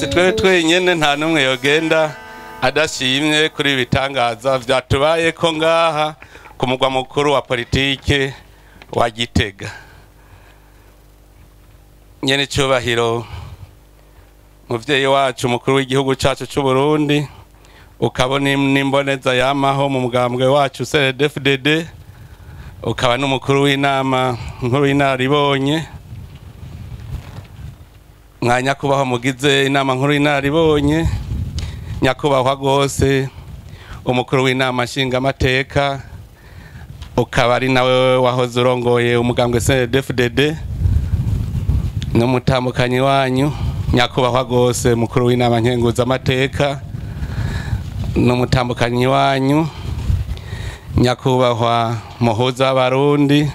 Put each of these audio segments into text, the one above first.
Si twe twenyene, nta n'umwe yogenda adashimye kuri ibi bitangaza vyatubaye ko ngaha ku mugwa mukuru wa politike wa Gitega. Nyene cyubahiro muvyeyi wacu mukuru w'igihugu cacu c'u Burundi, ukabona n'imboneza yamaho mu mugambwe wacu CNDD-FDD, ukaba n'umukuru w'inama nkuru y'inararibonye, mwa nyakubahwa mugize inama nkuru y'inararibonye, nyakubahwa gose umukuru w'inama nshingamateka, ukaba ari nawe wahoze urongoye umugambwe CNDD-FDD n'umutambukanyi wanyu, nyakubahwa gose mukuru w'inama nkenguzamateka n'umutambukanyi wanyu, nyakubahwa muhuza w'Abarundi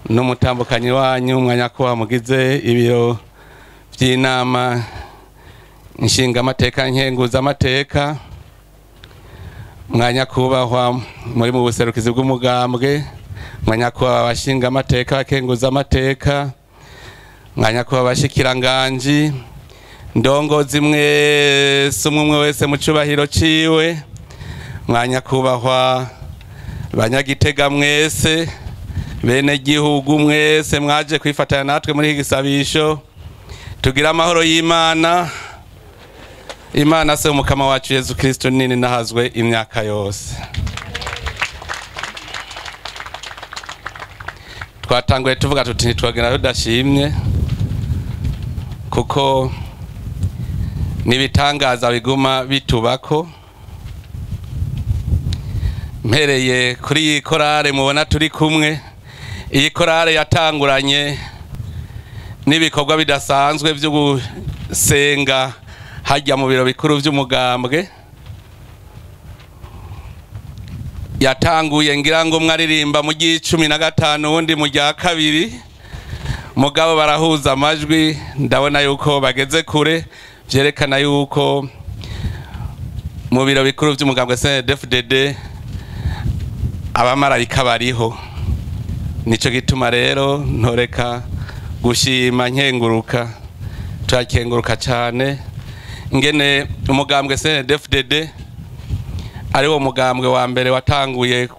n'umutambukanyi wanyu, mwa nyakubahwa mugize ibiro vy'inama nshingamateka nkenguzamateka, mwa nyakubahwa muri mu buserukizi bw'umugambwe, mwa nyakubahwa abashingamateka abakenguzamateka, mwa nyakubahwa abashikiranganji, ndongozi mwese, umwe wese mu cubahiro ciwe, mwa nyakubahwa banyagitega mwese, bene gihugu mwese mwaje kwifatanya natwe muri iki gisabisho, tugira amahoro y'Imana. Imana se umukama wacu Yezu Kristo nini nahazwe imyaka yose. Twatanguye tuvuga tuti ntitwagenda tudashimye, kuko nibitangaza biguma bitubako. Mpereye kuri iyi korale mubona turi kumwe, iyi korale yatanguranye n'ibikorwa bidasanzwe byo gusenga hajya mu biro bikuru by'umugambwe. Yatanguye ngira ngo mwaririmba mu 15 wundi mu rya kabiri, mugabo barahuza amajwi, ndabona yuko bageze kure, vyerekana yuko mu biro bikuru by'umugambwe CNDD-FDD abamarayika bariho. Nico gituma rero ntoreka gushima nkenguruka, turakenguruka cyane ngene umugambwe CNDD-FDD ari wo mugambwe wa mbere watanguye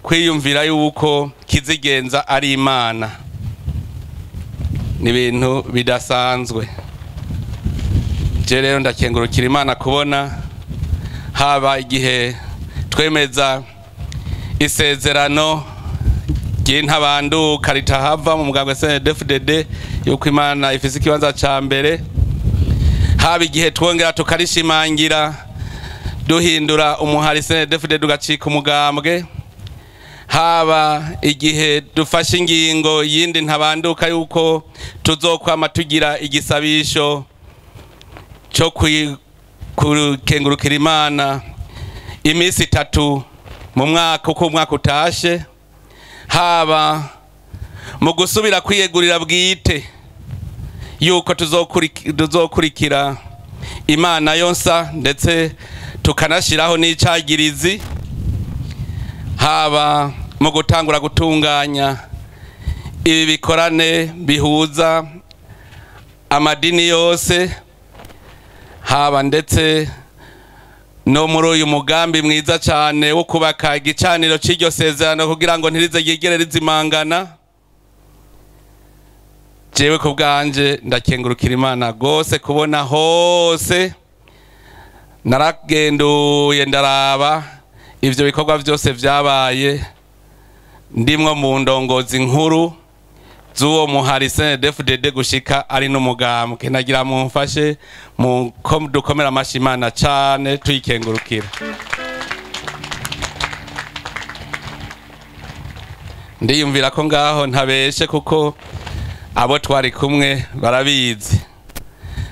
kwiyumvira yuko kizigenza ari Imana. Ni ibintu bidasanzwe. Je rero ndakengurukira Imana kubona haba igihe twemeza isezerano ry'intabanduka ritahava mu mugambwe CNDD-FDD yuko Imana ifise ikibanza ca mbere, haba igihe twongera tukarishimangira duhindura umuhari CNDD-FDD ugacika umugambwe, haba igihe dufashe ingingo yindi ntabanduka yuko tuzokwama tugira igisabisho cyo kukengurukira Imana iminsi 3 mu mwaka uko umwaka utashe, haba mu gusubira kwiyegurira bwite yuko tuzokurikira Imana yonsa, ndetse tukanashiraho n'icagirizi, haba mu gutangura gutunganya ibi bikorane bihuza amadini yose, haba ndetse no muri uyu mugambi mwiza cyane wo kubaka igicaniro cy'iryo sezerano kugira ngo ntirize ryigere rizimangana. Jewe ku bwanje ndakengurukira Imana gose kubona hose naragenduye ndaraba ivyo bikorwa vyose vyabaye, ndimwo mu ndongozi nkuru z'uwo muhari CNDD-FDD gushika ari n'umugambwe. Nagira mumfashe mu dukomera amashi Imana cane tuyikengurukira. Ndiyumvira ko ngaho ntabeshe kuko abo twari kumwe barabizi.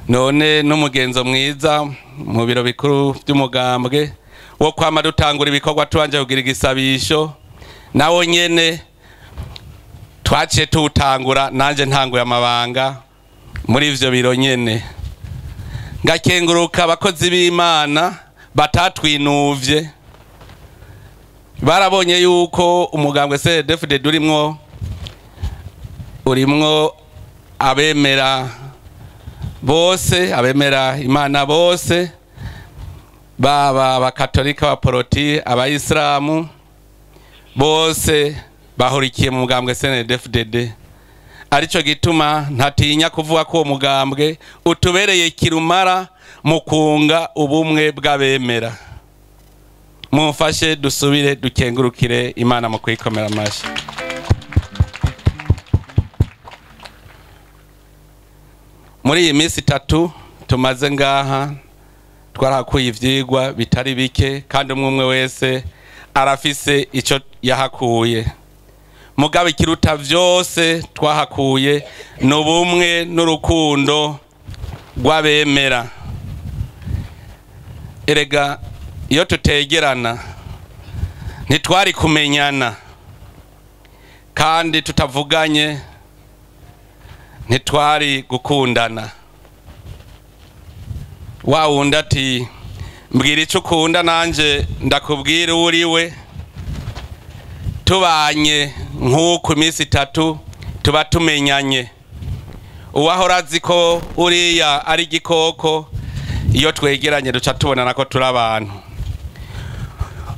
None n'umugenzo mwiza mu biro bikuru by'umugambwe wo kwama dutangura ibikorwa tubanje kugira igisabisho, nawo nyene twaciye tuwutangura, nanje ntanguye amabanga muri ivyo biro nyene. Ngakenguruka abakozi b'Imana batatwinuvye, barabonye yuko umugambwe CNDD-FDD urimwo abemera Bose abemera Imana bose, baba abakatolika, abaporoti, abayisilamu, bose bahurikiye mu mugambwe CNDD-FDD. Arico gituma ntatinya kuvuga ko uwo mugambwe utubereye kirumara mu kunga ubumwe bw'abemera. Mumfashe dusubire dukengurukire Imana mu kwikomera amashi. Muri iyi minsi itatu tumaze ngaha twarahakuye ivyigwa bitari bike, kandi umwe umwe wese arafise ico yahakuye. Mugabo ikiruta vyose twahakuye ni ubumwe n'urukundo rw'abemera. Erega iyo tutegerana ntitwari kumenyana, kandi tutavuganye ntitwari gukundana. Wa wundi ati mbwira ico ukunda nanje ndakubwira uwo uriwe. Tubanye nk'uku iminsi itatu tuba tumenyanye. Uwahora azi ko uriya ari igikoko, iyo twegeranye duca tubonana ko turi abantu.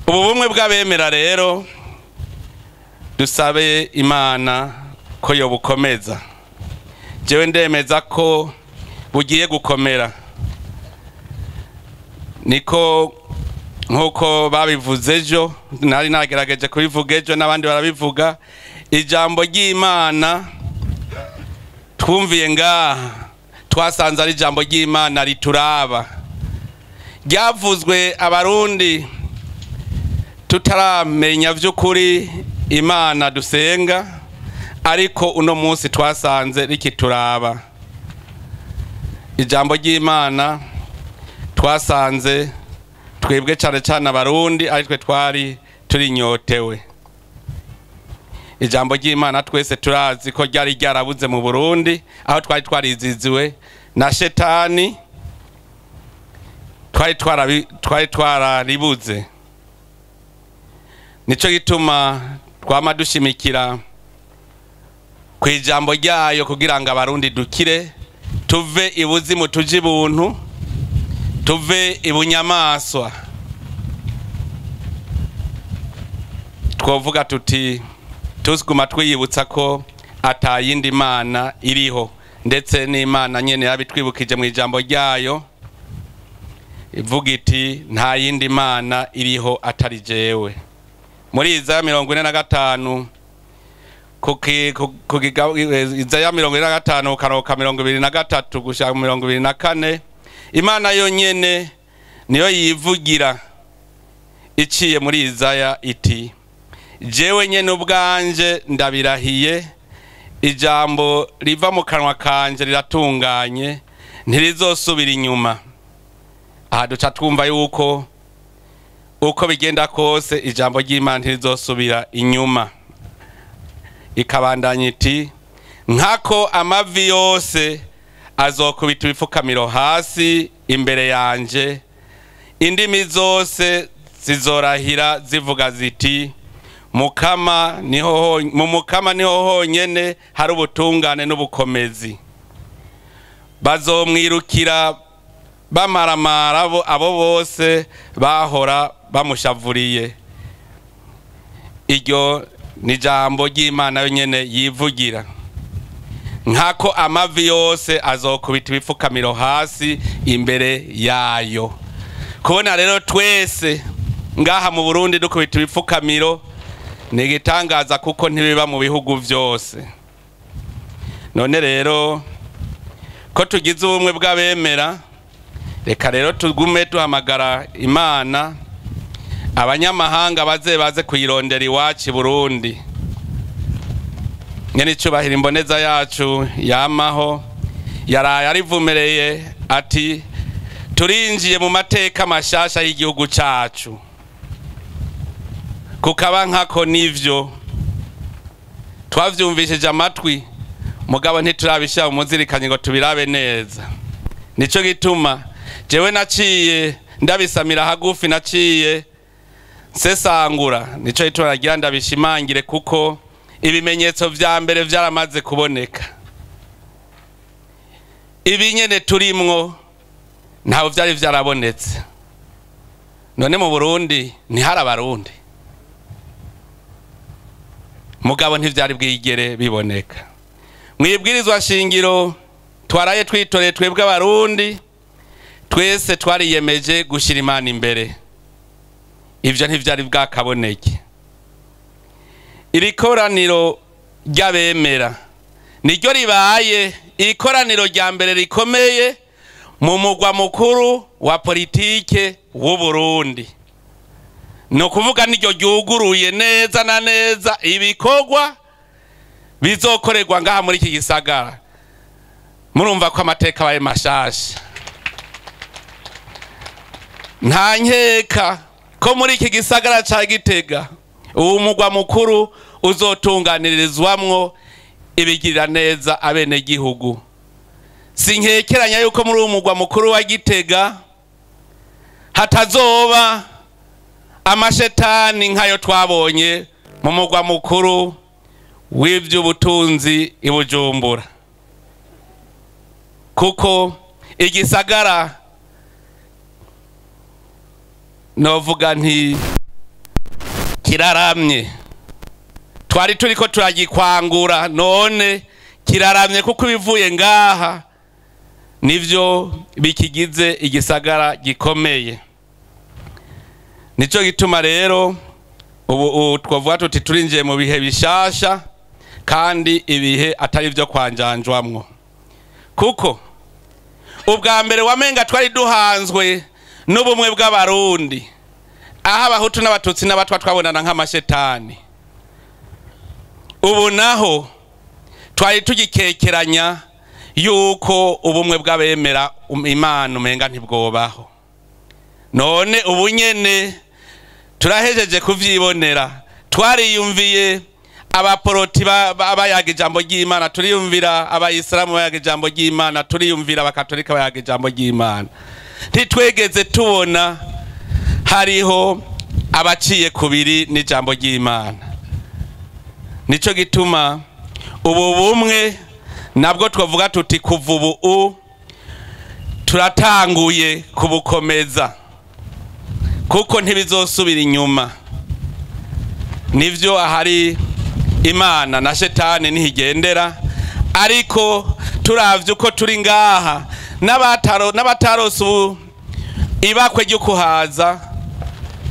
Ubu bumwe bw'abemera rero dusabe Imana ko yobukomeza. Jewe ndemeza ko bugiye gukomera. Niko nkuko babivuze ejo, nari nagerageje kubivuga ejo n'abandi barabivuga, ijambo ry'Imana twumviye ngaha twasanze ari ijambo ry'Imana rituraba, ryavuzwe abarundi tutaramenya vy'ukuri Imana dusenga, ariko uno munsi twasanze rikituraba. Ijambo ry'Imana twasanze twebwe cane cane abarundi ari twe twari turinyotewe. Ijambo ry'Imana twese turazi ko ryari ryarabuze mu Burundi, aho twari twariziziwe na shetani, twari twararibuze. Nico gituma twama dushimikira ku ijambo ryayo kugira ngo abarundi dukire, tuve ibuzimu tuje ibuntu, tuve ibunyamaswa. Twovuga tuti tuziguma twiyibutsa ko atayindi Mana iriho, ndetse n'Imana nyene yabitwibukije mu ijambo ryayo ivuga iti nta yindi Mana iriho atari jewe. Muri Izaya 45 Izaya 45 karoka 23 gushika 24, Imana yonyene niyo yivugira iciye muri Izaya iti jewe nyene ubwanje ndabirahiye, ijambo riva mu kanwa kanje riratunganye ntirizosubira inyuma. Aha duca twumva yuko uko bigenda kose ijambo ry'Imana ntirizosubira inyuma. Ikabandanya iti nkako amavi yose azokubita ibifukamiro hasi imbere yanje, indimi zose zizorahira zivuga ziti mukama niho, mu mukama niho honyene hari ubutungane n'ubukomezi. Bazomwirukira bamaramara abo bose bahora bamushavuriye. Iryo ni jambo ry'Imana yonyene yivugira. Nkako amavi yose azokubita ibifukamiro hasi imbere yayo. Kubona rero twese ngaha mu Burundi dukubita ibifukamiro ni igitangaza, kuko ntibiba mu bihugu vyose. None rero ko tugize ubumwe bw'abemera, reka rero tugume duhamagara Imana, abanyamahanga baze baze kuyirondera iwacu i Burundi. Nyene icubahiro imboneza yacu yamaho yaraye arivumereye ati turinjiye mu mateka mashasha y'igihugu cacu. Kukaba nkako nivyo twavyumvishije amatwi, mugabo ntiturabishira umuzirikanyi ngo tubirabe neza. Nico gituma jewe naciye ndabisamira hagufi, naciye nsesangura, nico gituma nagira ndabishimangire, kuko ibimenyetso vya mbere vyaramaze kuboneka. Ibi nyene turimwo ntaho vyari vyarabonetse. None mu Burundi ntihari Abarundi, mugabo ntivyari bwigere biboneka. Mwibwirizwa shingiro twaraye twitoreye twebwe Abarundi twese twariyemeje gushira Imana imbere. Ivyo ntivyari bwakaboneke. Iri koraniro ry'abemera niryo ribaye ikoraniro rya mbere rikomeye mu mugwa mukuru wa politike w'u Burundi. Ni ukuvuga niryo ryuguruye neza na neza ibikorwa bizokorerwa ngaha muri iki gisagara. Murumva ko amateka abaye mashasha. Nta nkeka ko muri iki gisagara ca Gitega uwo mugwa mukuru uzotunganirizwamwo ibigirira neza abenegihugu. Sinkekeranya yuko muri uwo mugwa mukuru wa Gitega hatazoba amashetani nkayo twabonye mu mugwa mukuru w'ivy'ubutunzi i Bujumbura, kuko igisagara novuga nti kiraramye. Twari turiko turagikwangura, none kiraramye kuko ibivuye ngaha nivyo bikigize igisagara gikomeye. Nico gituma rero ubu twavuga tuti turinjiye mu bihe bishasha, kandi ibihe atari byo kwanjanjwamwo, kuko ubwa mbere wamenga twari duhanzwe n'ubumwe bw'Abarundi, aho Abahutu n'Abatutsi n'Abatwa twabonana nk'amashetani. Ubu naho twari tugikekeranya yuko ubumwe bw'abemera Imana umenga ntibwobaho. None ubu nyene turahejeje kuvyibonera. Twariyumviye abaporoti bayaga ijambo ry'Imana, turiyumvira abayisilamu bayaga ijambo ry'Imana, turiyumvira abakatolika bayaga ijambo ry'Imana. Ntitwegeze tubona hariho abaciye kubiri n'ijambo ry'Imana. Nico gituma ubu bumwe nabwo twavuga tuti kuva ubu turatanguye kubukomeza, kuko ntibizosubira inyuma. Nivyo ahari Imana na shetani ntigendera, ariko turavye uko turi ngaha n'abatarose ubu ibakwe ryo kuhaza,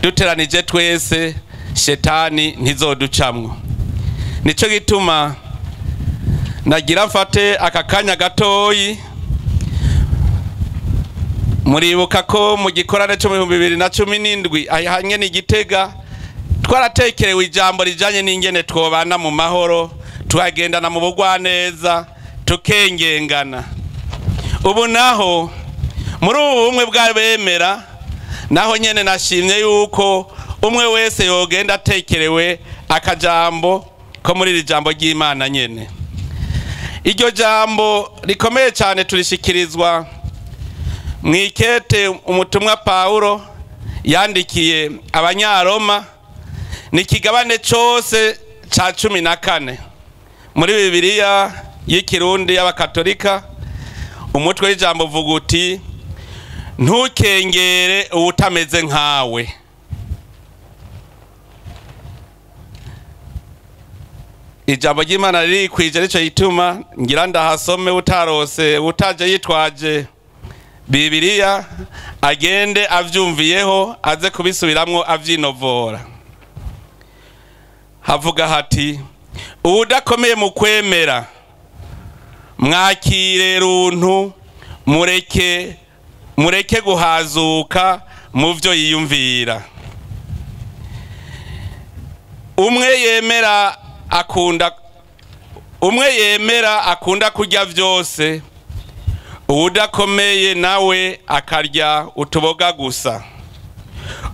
duteranije twese shetani ntizoducamwo. Nico gituma nagira mfate aka kanya gatoyi. Muribuka ko mu gikorane cyo mu 2017 ahanye n'Igitega twaratekerewe ijambo rijanye n'ingene twobana mu mahoro, tukagendana mu bugwaneza, tukengengana. Ubu naho muri ubu bumwe bw'abemera naho nyene nashimye yuko umwe wese yogenda atekerewe akajambo ko muri iri jambo ry'Imana nyene. Iryo jambo rikomeye cyane turishikirizwa mwikete umutumwa Paulo yandikiye Abanyaroma, ni kigabane cose ca 14 muri Bibiliya y'ikirundi y'Abakatolika. Umutwe w'ijambo uvuga uti ntukengere uwutameze nkawe. Ijambo ry'Imana ririkwije, nico gituma ngira ndahasome utarose utaje yitwaje Bibiliya agende avyumviyeho aze kubisubiramwo avyinovora. Havuga hati uwudakomeye mu kwemera mwakire runtu, mureke guhazuka mu vyo yiyumvira. Umwe yemera akunda kurya vyose, uwudakomeye nawe akarya utuboga gusa.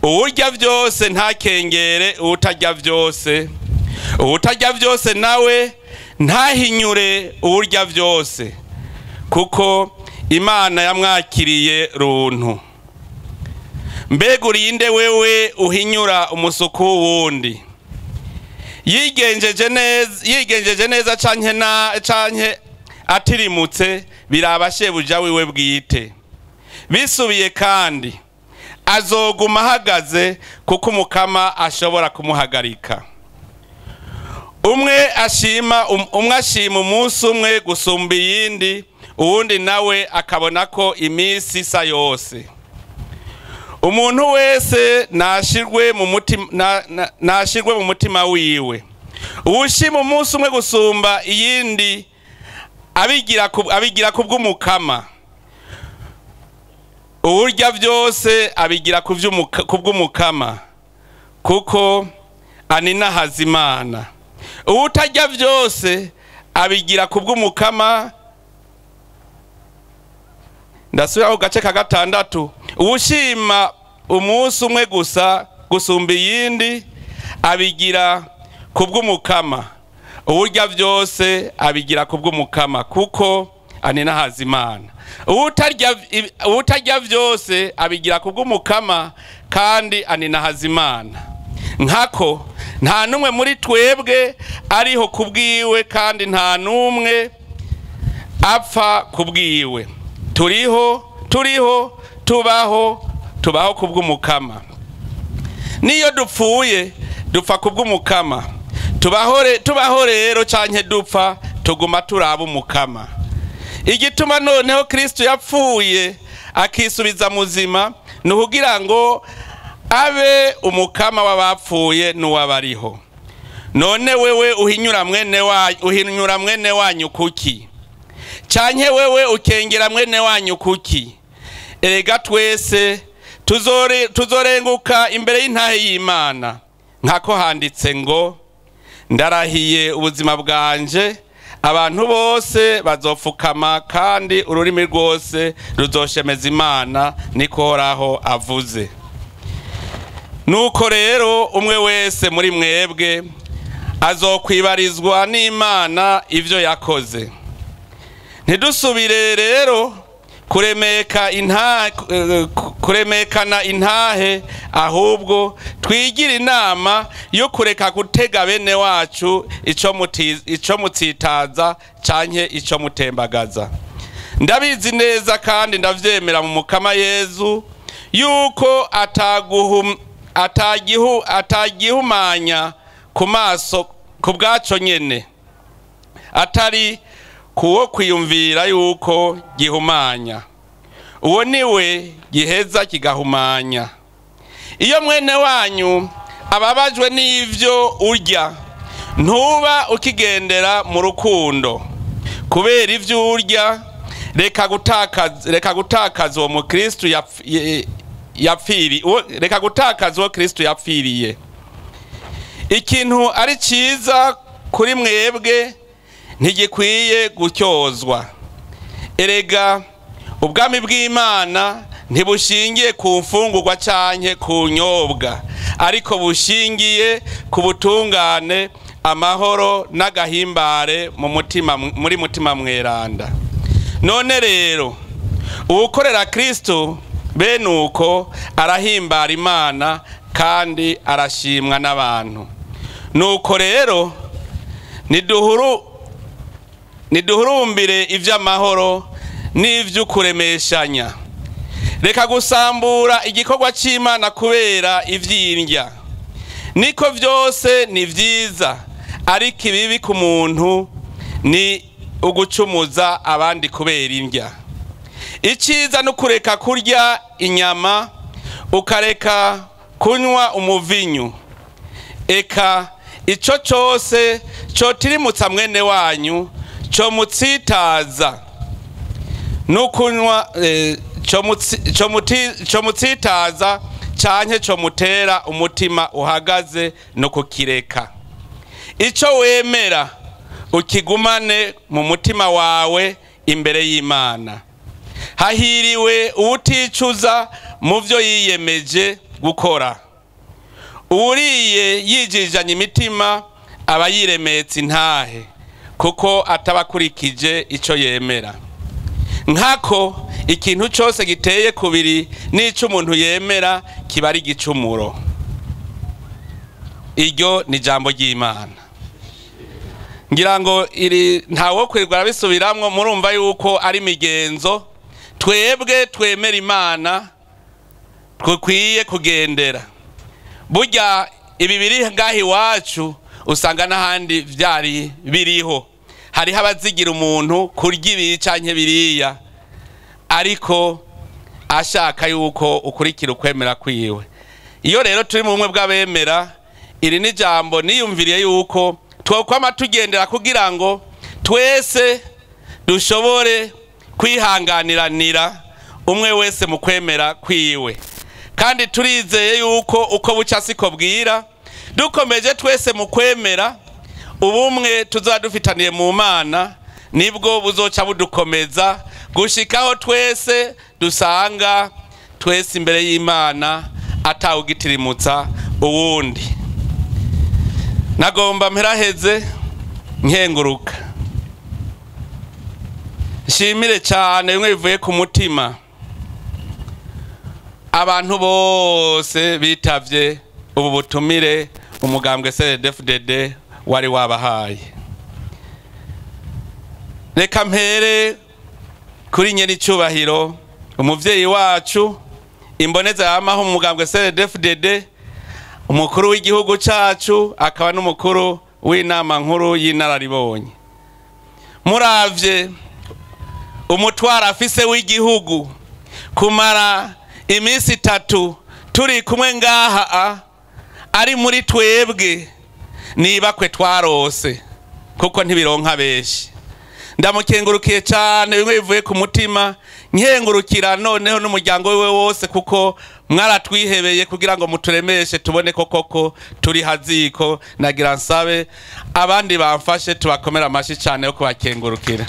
Uwurya vyose ntakengere uwutarya vyose, uwutarya vyose nawe ntahinyure uwurya vyose, kuko Imana yamwakiriye runtu. Mbega urinde wewe uhinyura umusuku wundi? Yigenjeje neza canke Atirimutse biraba shebuja wiwe bwite. Bisubiye kandi azoguma ahagaze, kuko Umukama ashobora kumuhagarika. Umwe ashima umunsi umwe gusumba iyindi, uwundi nawe akabona ko iminsi isa yose. Umuntu wese nashirwe mu mutima wiwe. Uwushima umunsi umwe gusumba iyindi abigira ku bw'Umukama. Uwurya byose abigira ku bw'Umukama, kuko aninahaza Imana. Uwutarya byose abigira ku bw'Umukama. Ndasubira ku gace ka gatandatu. Uwushima umunsi umwe gusa gusumba iyindi abigira ku bw'Umukama. Uwurya byose abigira ku bw'Umukama, kuko aninahaza Imana. Uwutarya byose abigira ku bw'Umukama, kandi aninahaza Imana. Nkako nta n'umwe muri twebwe ariho ku bwiwe, kandi nta n'umwe apfa ku bwiwe. Turiho, tubaho ku bw'Umukama. Niyo dupfuye, dupfa ku bw'Umukama. Tubaho rero canke dupfa, tuguma turaba Umukama. Igituma noneho Kristo yapfuye akisubiza muzima ni ukugira ngo abe Umukama w'abapfuye n'uw'abariho. None wewe uhinyura mwene wanyu kuki? Canke wewe ukengera mwene wanyu kuki? Erega twese tuzorenguka imbere y'intahe y'Imana, nkako handitse ngo: "Ndarahiye ubuzima bwanje, abantu bose bazofukama kandi ururimi rwose ruzoshemeza Imana, niko Uhoraho avuze." Nuko rero umwe wese muri mwebwe azokwibarizwa n'Imana ivyo yakoze. Ntidusubire rero kuremekana intahe, ahubwo twigira inama yo kureka gutega bene wacu ico mutsitaza canke ico mutembagaza. Ndabizi neza kandi ndavyemera mu Mukama Yezu yuko atagihumanya ku maso ku bwaco nyene, atari kuwo kwiyumvira yuko gihumanya, uwo niwe giheza kigahumanya. Iyo mwene wanyu ababajwe n'ivyo urya, ntuba ukigendera mu rukundo. Kubera ivyo urya, reka gutakaza uwo Kristo yapfiriye. Ikintu ari ciza kuri mwebwe ntigikwiye gutyozwa. Erega ubwami bw'Imana ntibushingiye ku mfungurwa canke ku nyobwa, ariko bushingiye ku butungane, amahoro n'agahimbare mu mutima, muri Mutima Mweranda. None rero uwukorera Kristo bene uko arahimbara Imana kandi arashimwa n'abantu. Nuko rero niduhurumbire ivy'amahoro n'ivy'ukuremeshanya. Reka gusambura igikorwa c'Imana kubera ivy'indya. Niko vyose ni vyiza, ariko ibibi ku muntu ni ugucumuza abandi kubera indya. Iciza no kureka kurya inyama, ukareka kunywa umuvinyu, eka ico cose cotirimutsa mwene wanyu, co mutsitaza nukunywa, co mutsitaza canke co mutera umutima uhagaze, no kukireka. Ico wemera ukigumane mu mutima wawe imbere y'Imana. Hahiriwe uwuticuza mu vyo yiyemeje gukora. Uwuriye yijijanye imitima aba yiremetse intahe, kuko atabakurikije ico yemera. Nkako ikintu cose giteye kubiri n'ico umuntu yemera kiba ari igicumuro. Iryo ni jambo ry'Imana. Ngira ngo iri ntawo kwirirwa arabisubiramwo, murumva yuko ari migenzo twebwe twemera Imana twikwiye kugendera. Burya ibi biri ngaha iwacu usanga n'ahandi vyari biriho, hariho abazigira umuntu kurya ibi canke biriya, ariko ashaka yuko ukurikira ukwemera kwiwe. Iyo rero turi mu bumwe bw'abemera, iri ni jambo niyumviriye yuko twokwama tugendera kugira ngo twese dushobore kwihanganiranira umwe wese mu kwemera kwiwe. Kandi turizeye yuko uko buca siko bwira, dukomeje twese mu kwemera ubumwe tuzoba dufitaniye mu Mana, nibwo buzoca budukomeza gushikaho twese dusanga twese imbere y'Imana atawugitirimutsa uwundi. Nagomba mperaheze nkenguruka, nshimire cyane bimwe bivuye ku mutima abantu bose bitavye ubu butumire umugambwe CNDD-FDD wari wabahaye. Reka mpere kuri nyene icubahiro umuvyeyi wacu imboneza yamaho umugambwe CNDD-FDD, umukuru w'igihugu cacu akaba n'umukuru w'inama nkuru y'inararibonye. Muravye umutwara afise w'igihugu kumara iminsi 3 turi kumwe ngaha ari muri twebwe, niba kwe twarose kuko ntibironka benshi. Ndamukengurukiye cyane bimwe bivuye ku mutima, nkengurukira noneho n'umuryango wiwe wose, kuko mwaratwihebeye kugira ngo muturemeshe tubone ko koko turi haziko. Nagira nsabe abandi bamfashe tubakomera amashi cyane yo kubakengurukira.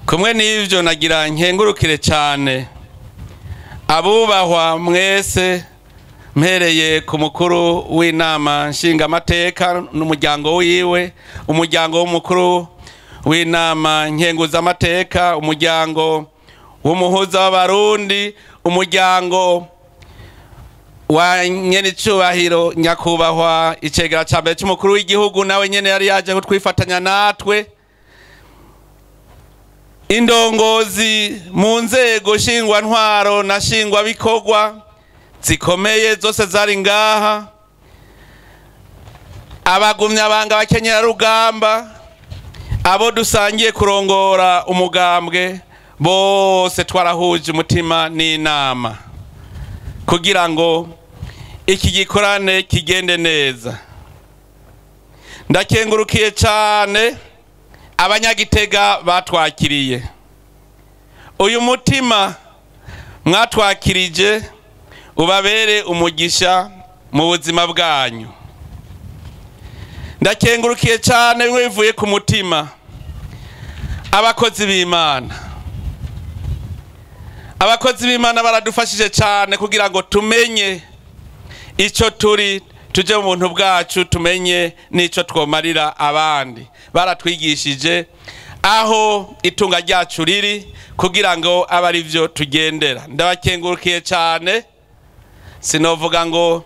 Kumwe n'ivyo nagira nkengurukire cyane abubahwa mwese, mpereye ku mukuru w'inama nshingamateka n'umuryango wiwe, umuryango w'umukuru w'inama nkenguzamateka, umuryango w'umuhuza w'abarundi, umuryango wa nyenicubahiro nyakubahwa icegera ca mbere c'umukuru w'igihugu, nawe nyene yari yaje kutwifatanya natwe, indongozi mu nzego shingwantwaro na shingwabikorwa zikomeye zose zari ngaha, abagumya banga abakenyera rugamba, abo dusangiye kurongora umugambwe bose twarahuje umutima n'inama kugira ngo iki gikorane kigende neza. Ndakengurukiye cyane abanyagitega batwakiriye. Uyu mutima mwatwakirije ubabere umugisha mu buzima bwanyu. Ndakengurukiye cyane bimwe bivuye ku mutima abakozi b'Imana. Abakozi b'Imana baradufashije cyane kugira ngo tumenye ico turi, tuje mu buntu bwacu, tumenye n'ico twomarira abandi. Baratwigishije aho itunga ryacu riri kugira ngo abe ari byo tugendera. Ndabakengurukiye cyane, sinovuga ngo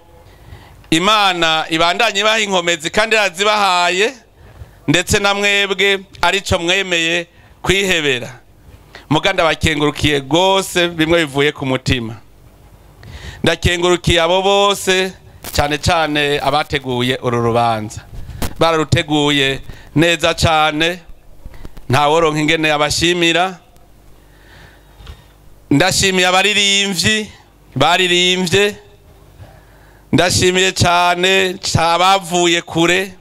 Imana ibandanye ibaha inkomezi kandi irazibahaye, ndetse na mwebwe arico mwemeye kwihebera. Muga ndabakengurukiye gose bimwe bivuye ku mutima. Ndakengurukiye abo bose, cyane cyane abateguye uru rubanza, bararuteguye neza cyane, ntaworonka ingene abashimira. Ndashimiye abaririmbyi baririmbye, ndashimiye cyane abavuye kure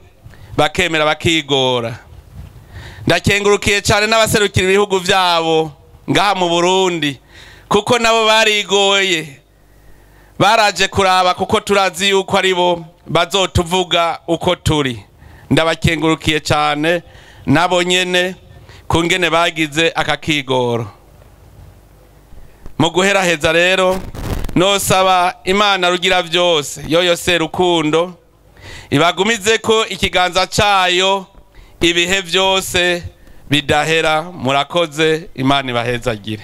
bakemera bakigora. Ndakengurukiye cyane n'abaserukira ibihugu byabo ngaha mu Burundi, kuko nabo barigoye, baraje kuraba, kuko turazi yuko ari bo bazotuvuga uko turi. Ndabakengurukiye cyane nabo nyene kungene bagize akakigoro. Mu guheraheza rero nosaba Imana rugira byose yoyo Serukundo ibagumize ko ikiganza cayo ibihe byose bidahera. Murakoze, Imana ibahezagire.